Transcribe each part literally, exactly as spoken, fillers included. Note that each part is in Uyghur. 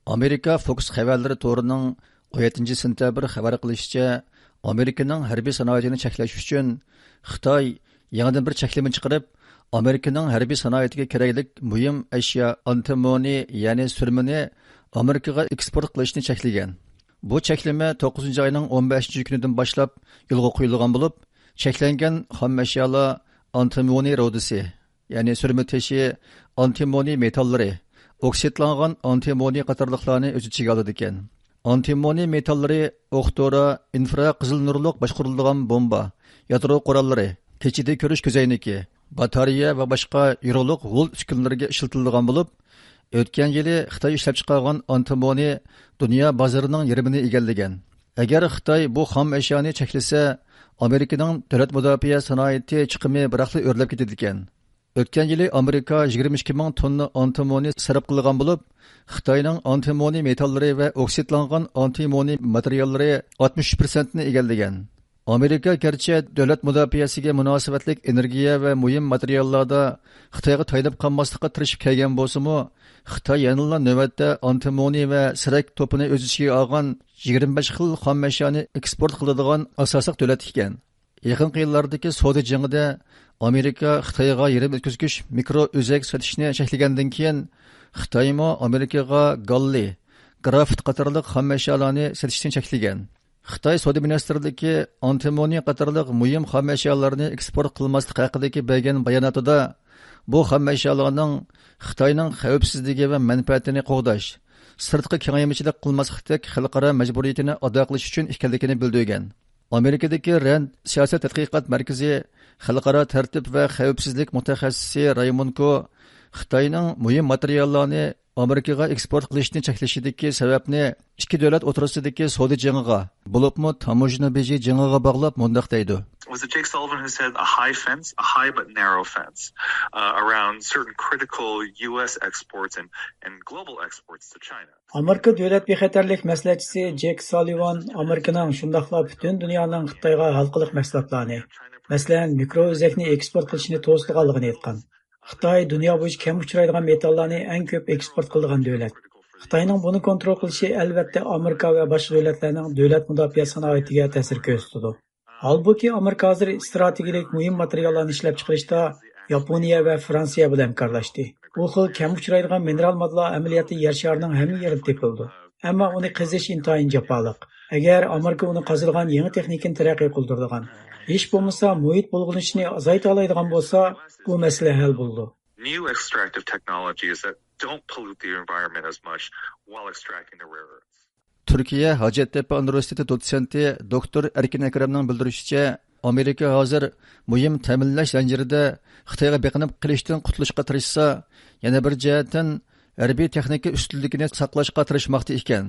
ئامېرىكا فوكس خەۋەرلىرى تورىنىڭ ئون يەتتىنچى سېنتەبىر خەۋەر قىلىشىچە، ئامېرىكىنىڭ ھەربىي سانائىتىنى چەكلەش ئۈچۈن خىتاي يېڭىدىن بىر چەكلىمە چىقىرىپ، ئامېرىكىنىڭ ھەربىي سانائىتىگە كېرەكلىك مۇھىم ئەشيا ئانتىمونى، يەنى سۈرمىنى ئامېرىكىغا ئېكسپورت قىلىشنى چەكلىگەن. بۇ چەكلىمە توققۇزىنچى ئاينىڭ ئون بەشىنچى كۈنىدىن باشلاپ يولغا قويۇلغان بولۇپ، چەكلەنگەن خام ئەشيالار ئانتىمونى رۇدىسى، يەنى سۈرمە تېشى، ئانتىمونى مېتاللىرى، ئوكسىدلانغان ئانتىمونى قاتارلىقلارنى ئۆز ئىچىگە ئالىدىكەن. ئانتىمونى مېتاللىرى ئوق دورا، ئىنفرا قىزىل نۇرلۇق باشقۇرۇلىدىغان بومبا، يادرو قوراللىرى، كېچىدە كۆرۈش كۆزەينىكى، باتارېيە ۋە باشقا يورۇقلۇق غول ئۈسكۈنىلىرىگە ئىشلىتىلىدىغان بولۇپ، ئۆتكەن يىلى خىتاي ئىشلەپچىقارغان ئانتىمونى دۇنيا بازىرىنىڭ يېرىمىنى ئىگىلىگەن. ئەگەر خىتاي بۇ خام ئەشيانى چەكلىسە، ئامېرىكىنىڭ دۆلەت مۇداپىئە سانائىتى چىقىمى بىراقلا ئۆرلەپ كېتىدىكەن. ئۆتكەن يىلى ئامېرىكا يىگىرمە ئىككى مىڭ توننا ئانتىمونى سەرپ قىلغان بولۇپ، خىتاينىڭ ئانتىمونى مېتاللىرى ۋە ئوكسىدلانغان ئانتىمونى ماتېرىياللىرى ئاتمىش ئۈچ پىرسەنتنى ئىگىلىگەن. ئامېرىكا گەرچە دۆلەت مۇداپىئەسىگە مۇناسىۋەتلىك ئېنېرگىيە ۋە مۇھىم ماتېرىياللاردا خىتايغا تايىنىپ قالماسلىققا تىرىشىپ كەلگەن بولسىمۇ، خىتاي يەنىلا نۆۋەتتە ئانتىمونى ۋە سىرەك توپىنى ئۆز ئىچىگە ئالغان يىگىرمە بەش خىل خام ئەشيانى ئېكسپورت قىلىدىغان ئاساسلىق دۆلەت ئىكەن. يېقىنقى يىللاردىكى سودا جېڭىدە ئامېرىكا خىتايغا يېرىم ئۆتكۈزگۈچ مىكرو ئۈزەك سېتىشنى چەكلىگەندىن كېيىن، خىتايمۇ ئامېرىكىغا گاللىي، گرافىت قاتارلىق خام ئەشيالارنى سېتىشنى چەكلىگەن. خىتاي سودا مىنىستىرلىكى ئانتىمونى قاتارلىق مۇھىم خام ئەشيالارنى ئېكسپورت قىلماسلىق ھەققىدىكى بەرگەن باياناتىدا، بۇ خام ئەشيالارنىڭ خىتاينىڭ خەۋپسىزلىكى ۋە مەنپەئەتىنى قوغداش، سىرتقا كېڭەيمىچىلىك قىلماسلىقتەك خەلقئارا مەجبۇرىيىتىنى ئادا قىلىش ئۈچۈن ئىكەنلىكىنى بىلدۈرگەن. ئامېرىكىدىكى رەند سىياسەت تەتقىقات مەركىزى خەلقئارا تەرتىپ ۋە خەۋپسىزلىك مۇتەخەسسىسى رايمونكو خىتاينىڭ مۇھىم ماتېرىياللارنى ئامېرىكىغا ئېكسپورت قىلىشنى چەكلىشىدىكى سەۋەبنى ئىككى دۆلەت ئوتتۇرىسىدىكى سودا جېڭىغا، بولۇپمۇ تاموژنا بېجى جېڭىغا باغلاپ مۇنداق دەيدۇ. It was Jake Sullivan who said a high fence, a high but narrow fence, uh, around certain critical U S exports and, and global exports to China. ئامېرىكا دۆلەت بىخەتەرلىك مەسلىھەتچىسى جېك سالىۋان ئامېرىكىنىڭ، شۇنداقلا پۈتۈن دۇنيانىڭ خىتايغا ھالقىلىق مەھسۇلاتلارنى، مەسىلەن، مىكرو ئۈزەكنى ئېكسپورت قىلىشنى توسىدىغانلىقىنى ئېيتقان. خىتاي دۇنيا بويىچە كەم ئۇچرايدىغان مېتاللارنى ئەڭ كۆپ ئېكسپورت قىلىدىغان دۆلەت. خىتاينىڭ بۇنى كونترول قىلىشى، ئەلۋەتتە، ئامېرىكا ۋە باشقا دۆلەتلەرنىڭ دۆلەت مۇداپىئە سانائىتىگە تەسىر كۆرسىتىدۇ. ھالبۇكى، ئامېرىكا ھازىر ئىستراتېگىيەلىك مۇھىم ماتېرىياللارنى ئىشلەپچىقىرىشتا ياپونىيە ۋە فرانسىيە بىلەن ھەمكارلاشتى. بۇ خىل كەم ئۇچرايدىغان مىنېرال ماددىلار ئەمەلىيەتتە يەر شارىنىڭ ھەممە يېرىدە تېپىلىدۇ. ئەمما ئۇنى قېزىش ئىنتايىن جاپالىق. ئەگەر ئامېرىكا ئۇنى قازىدىغان يېڭى تېخنىكىنى تەرەققىي قىلدۇرىدىغان، ھېچ بولمىسا مۇھىت بۇلغىنىشىنى ئازايتالايدىغان بولسا، بۇ مەسىلە ھەل بولىدۇ. New extractive technologies that don't pollute the environment as much while extracting the rare earths. تۈركىيە ھاجەتتەپە ئۇنىۋېرسىتېتى دوتسېنتى دوكتور ئەركىن ئەكرەمنىڭ بىلدۈرۈشىچە، ئامېرىكا ھازىر مۇھىم تەمىنلەش زەنجىرىدە خىتايغا بېقىنىپ قېلىشتىن قۇتۇلۇشقا تىرىشسا، يەنە بىر جەھەتتىن ھەربىي تېخنىكا ئۈستۈنلۈكىنى ساقلاشقا تىرىشماقتا ئىكەن.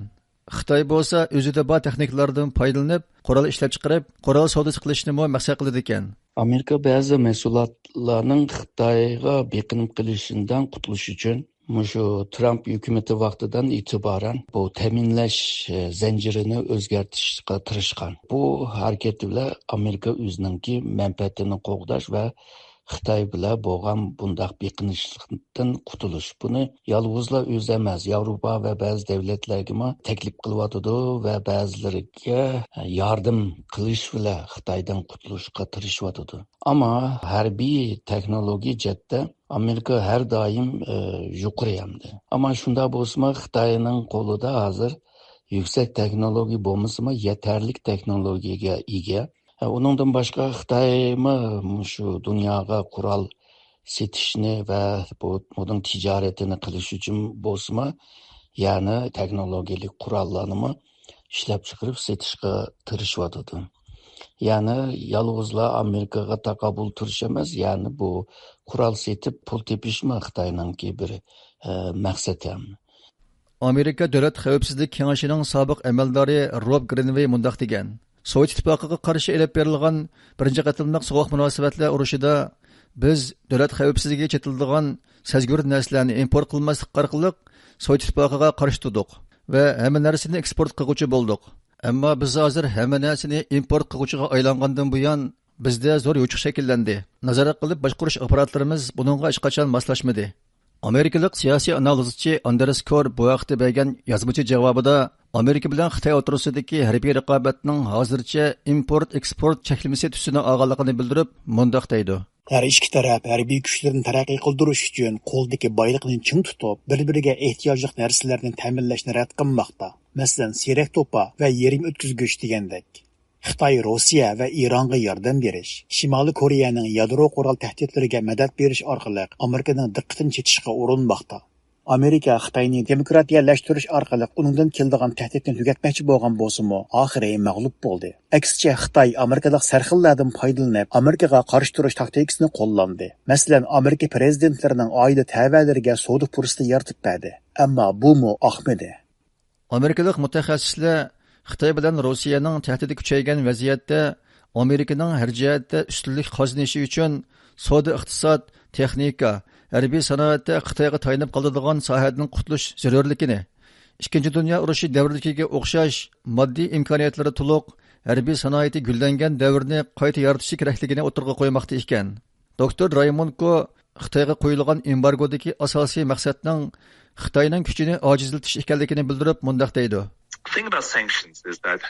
خىتاي بولسا ئۆزىدە بار تېخنىكىلاردىن پايدىلىنىپ، قورال ئىشلەپچىقىرىپ، قورال سودىسى قىلىشنىمۇ مەقسەت قىلىدىكەن. ئامېرىكا بەزى مەھسۇلاتلارنىڭ خىتايغا بېقىنىپ قېلىشىدىن قۇتۇلۇش ئۈچۈن، مۇشۇ ترامپ ھۆكۈمىتى ۋاقتىدىن ئېتىبارەن بۇ تەمىنلەش، ئە، زەنجىرىنى ئۆزگەرتىشقا تىرىشقان. بۇ ھەرىكىتى بىلەن ئامېرىكا ئۆزىنىڭكى مەنپەئەتىنى قوغداش ۋە خىتاي بىلەن بولغان بۇنداق بېقىنىشلىقتىن قۇتۇلۇش. بۇنى يالغۇزلا ئۆزى ئەمەس، ياۋروپا ۋە بەزى دۆلەتلەرگىمۇ تەكلىپ قىلىۋاتىدۇ ۋە بەزىلىرىگە ياردەم قىلىش بىلەن خىتايدىن قۇتۇلۇشقا تىرىشىۋاتىدۇ. ئەمما ھەربىي تېخنولوگىيە جەھەتتە ئامېرىكا ھەر دائىم، ئە، يۇقىرى ئەمدى. ئەمما شۇنداق بولسىمۇ، خىتاينىڭ قولىدا ھازىر يۈكسەك تېخنولوگىيە بولمىسىمۇ، يېتەرلىك تېخنولوگىيەگە ئىگە. ئە، ئۇنىڭدىن باشقا، خىتايمۇ مۇشۇ دۇنياغا قورال سېتىشنى ۋە بۇ، بۇنىڭ تىجارىتىنى قىلىش ئۈچۈن بولسىمۇ، يەنى تېخنولوگىيەلىك قوراللارنىمۇ ئىشلەپچىقىرىپ سېتىشقا تىرىشىۋاتىدۇ. يەنى يالغۇزلا ئامېرىكىغا تاقابىل تۇرۇش ئەمەس، يەنى بۇ قورال سېتىپ پۇل تېپىشمۇ خىتاينىڭكى بىر، ئە، مەقسىتى. ئامېرىكا دۆلەت خەۋپسىزلىك كېڭىشىنىڭ سابىق ئەمەلدارى روب گرىنۋېي مۇنداق دېگەن: سوۋېت ئىتتىپاقىغا قارشى ئېلىپ بېرىلغان بىرىنچى قېتىملىق سوغۇق مۇناسىۋەتلەر ئۇرۇشىدا بىز دۆلەت خەۋپسىزلىكىگە چېتىلىدىغان سەزگۈر نەرسىلەرنى ئىمپورت قىلماسلىق ئارقىلىق سوۋېت ئىتتىپاقىغا قارشى تۇردۇق ۋە ھەممە نەرسىنى ئېكسپورت قىلغۇچى بولدۇق. ئەمما بىز ھازىر ھەممە نەرسىنى ئىمپورت قىلغۇچىغا ئايلانغاندىن بۇيان، بىزدە زور يوچۇق شەكىللەندى. نازارەت قىلىپ باشقۇرۇش ئاپپاراتلىرىمىز بۇنىڭغا ھېچقاچان ماسلاشمىدى. ئامېرىكىلىق سىياسىي ئانالىزچى ئاندرېس كور بۇ ھەقتە بەرگەن يازمىچە جاۋابىدا، ئامېرىكا بىلەن خىتاي ئوتتۇرىسىدىكى ھەربىي رىقابەتنىڭ ھازىرچە ئىمپورت ئېكسپورت چەكلىمىسى تۈسىنى ئالغانلىقىنى بىلدۈرۈپ، مۇنداق دەيدۇ. ھەر ئىككى تەرەپ ھەربىي كۈچلىرىنى تەرەققىي قىلدۇرۇش ئۈچۈن قولدىكى بايلىقنى چىڭ تۇتۇپ، بىر-بىرىگە ئېھتىياجلىق نەرسىلەرنى تەمىنلەشنى رەت قىلماقتا. مەسىلەن، سېرىق توپا ۋە يېرىم ئۆتكۈزگۈچ دېگەندەك. خىتاي روسىيە ۋە ئىرانغا ياردەم بېرىش، شىمالىي كورېيەنىڭ يادرو قورال تەھدىتلىرىگە مەدەت بېرىش ئارقىلىق ئامېرىكىنىڭ دىققىتىنى چېچىشقا ئۇرۇنماقتا. ئامېرىكا خىتاينى دېموكراتىيەلەشتۈرۈش ئارقىلىق ئۇنىڭدىن كېلىدىغان تەھدىتنى تۈگەتمەكچى بولغان بولسىمۇ، ئاخىرى مەغلۇپ بولدى. ئەكسىچە، خىتاي ئامېرىكىلىق سەرخىللەردىن پايدىلىنىپ، ئامېرىكىغا قارشى تۇرۇش تاكتىكىسىنى قوللاندى. مەسىلەن، ئامېرىكا پىرېزىدېنتلىرىنىڭ ئائىلە تەۋەلىرىگە سودا پۇرسىتى يارىتىپ بەردى. ئەمما بۇمۇ ئاقمىدى. ئامېرىكىلىق مۇتەخەسسىسلەر خىتاي بىلەن روسىيەنىڭ تەھدىتى كۈچەيگەن ۋەزىيەتتە ئامېرىكىنىڭ ھەر جەھەتتە ئۈستۈنلۈك قازىنىشى ئۈچۈن سودا ئىقتىساد، تېخنىكا، ھەربىي سانائەتتە خىتايغا تايىنىپ قالىدىغان ساھەدىن قۇتۇلۇش زۆرۈرلۈكىنى، ئىككىنچى دۇنيا ئۇرۇشى دەۋرىدىكىگە ئوخشاش ماددىي ئىمكانىيەتلىرى تولۇق، ھەربىي سانائىتى گۈللەنگەن دەۋرنى قايتا يارىتىشى كېرەكلىكىنى ئوتتۇرىغا قويماقتا ئىكەن. دوكتور رايمونكو خىتايغا قويۇلغان ئېمبارگودىكى ئاساسىي مەقسەتنىڭ خىتاينىڭ كۈچىنى ئاجىزلىتىش ئىكەنلىكىنى بىلدۈرۈپ، مۇنداق دەيدۇ. The thing about sanctions is that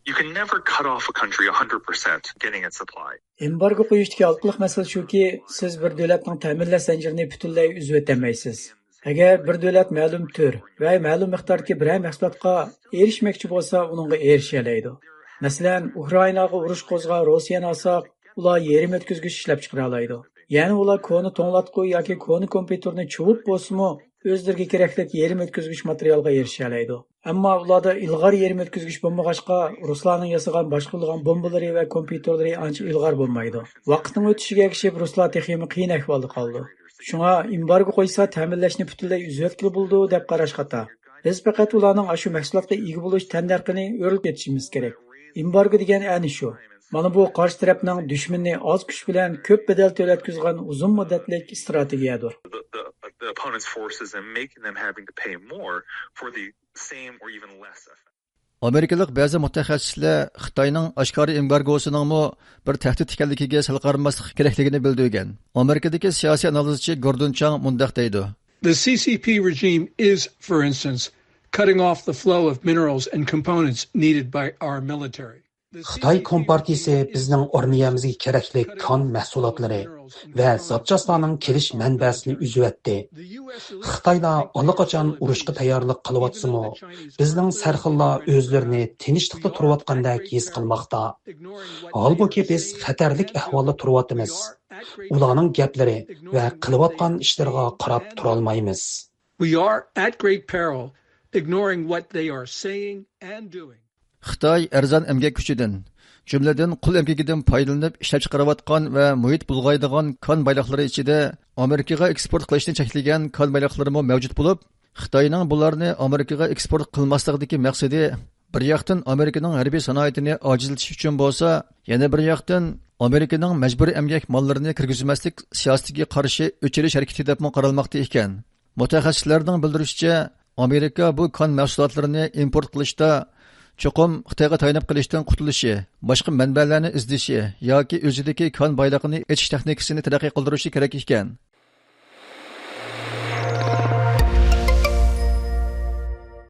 you can never cut off a country one hundred percent getting its supply. ئېمبارگو قويۇشتىكى ھالقىلىق مەسىلە شۇكى، سىز بىر دۆلەتنىڭ تەمىنلەش زەنجىرىنى پۈتۈنلەي ئۈزۈۋېتەلمەيسىز. ئەگەر بىر دۆلەت مەلۇم تۈر ۋە مەلۇم مىقداردىكى بىرەر مەھسۇلاتقا ئېرىشمەكچى بولسا، ئۇنىڭغا ئېرىشەلەيدۇ. مەسىلەن، ئۇكرائىناغا ئۇرۇش قوزغاپ، روسىيەنى ئالساق، ئۇلار يېرىم ئۆتكۈزگۈچ ئىشلەپ چىقىرالايدۇ. يەنى ئۇلار كونا توڭلاتقۇ ياكى كونا كومپيۇتېرنى چۇۋۇپ بولسىمۇ، ئۆزلىرىگە كېرەكلىك يېرىم ئۆتكۈزگۈچ ماتېرىيالغا ئېرىشەلەيدۇ. ئەمما ئۇلاردا ئىلغار يېرىم ئۆتكۈزگۈچ بولمىغاچقا، رۇسلارنىڭ ياسىغان باشقۇرۇلغان بومبىلىرى ۋە كومپيۇتېرلىرى ئانچە ئىلغار بولمايدۇ. ۋاقىتنىڭ ئۆتۈشىگە ئەگىشىپ، رۇسلار تېخىمۇ قىيىن ئەھۋالدا قالىدۇ. شۇڭا ئېمبارگو قويسا، تەمىنلەشنى پۈتۈنلەي ئۈزۈۋەتكىلى بولىدۇ، دەپ قاراش خاتا. بىز پەقەت ئۇلارنىڭ ئاشۇ مەھسۇلاتقا ئىگە بولۇش تەننەرخىنى ئۆرلىتىۋېتىشىمىز كېرەك. ئېمبارگو دېگەن ئەنە شۇ. مانا بۇ قارشى تەرەپنىڭ دۈشمىنىنى ئاز كۈچ بىلەن كۆپ بەدەل تۆلەتكۈزىدىغان ئۇزۇن مۇددەتلىك ئىستراتېگىيەدۇر. The, the, the opponent's forces and making them having to pay more for the same or even less effect. ئامېرىكىلىق بەزى مۇتەخەسسىسلەر خىتاينىڭ ئاشكارا ئېمبارگوسىنىڭمۇ بىر تەھدىت ئىكەنلىكىگە سەل قارىماسلىق كېرەكلىكىنى بىلدۈرگەن. ئامېرىكىدىكى سىياسىي ئانالىزچى گوردون چاڭ مۇنداق دەيدۇ. The C C P regime is, for instance, cutting off the flow of minerals and components needed by our military. خىتاي كومپارتىيىسى بىزنىڭ ئارمىيەمىزگە كېرەكلىك كان مەھسۇلاتلىرى ۋە زاپچاسلارنىڭ كېلىش مەنبەسىنى ئۈزۈۋەتتى. خىتايلار ئاللىقاچان ئۇرۇشقا تەييارلىق قىلىۋاتسىمۇ، بىزنىڭ سەرخىللار ئۆزلىرىنى تىنچلىقتا تۇرۇۋاتقاندەك ھېس قىلماقتا. ھالبۇكى، بىز خەتەرلىك ئەھۋالدا تۇرۇۋاتىمىز. ئۇلارنىڭ گەپلىرى ۋە قىلىۋاتقان ئىشلىرىغا قاراپ تۇرالمايمىز. We are at great peril, ignoring what they are saying and doing. خىتاي ئەرزان ئەمگەك كۈچىدىن، جۈملىدىن قۇل ئەمگىكىدىن پايدىلىنىپ ئىشلەپچىقىرىۋاتقان ۋە مۇھىت بۇلغايدىغان كان بايلىقلىرى ئىچىدە ئامېرىكىغا ئېكسپورت قىلىشنى چەكلىگەن كان بايلىقلىرىمۇ مەۋجۇت بولۇپ، خىتاينىڭ بۇلارنى ئامېرىكىغا ئېكسپورت قىلماسلىقىدىكى مەقسىتى بىر ياقتىن ئامېرىكىنىڭ ھەربىي سانائىتىنى ئاجىزلىتىش ئۈچۈن بولسا، يەنە بىر ياقتىن ئامېرىكىنىڭ مەجبۇرىي ئەمگەك ماللىرىنى كىرگۈزمەسلىك سىياسىتىگە قارشى ئۆچۈرۈش ھەرىكىتى دەپمۇ قارالماقتا ئىكەن. مۇتەخەسسىسلەرنىڭ بىلدۈرۈشىچە، ئامېرىكا بۇ كان مەھسۇلاتلىرىنى ئىمپورت قىلىشتا چوقۇم خىتايغا تايىنىپ قېلىشتىن قۇتۇلۇشى، باشقا مەنبەلەرنى ئىزدىشى ياكى ئۆزىدىكى كان بايلىقىنى ئېچىش تېخنىكىسىنى تەرەققىي قىلدۇرۇشى كېرەك ئىكەن.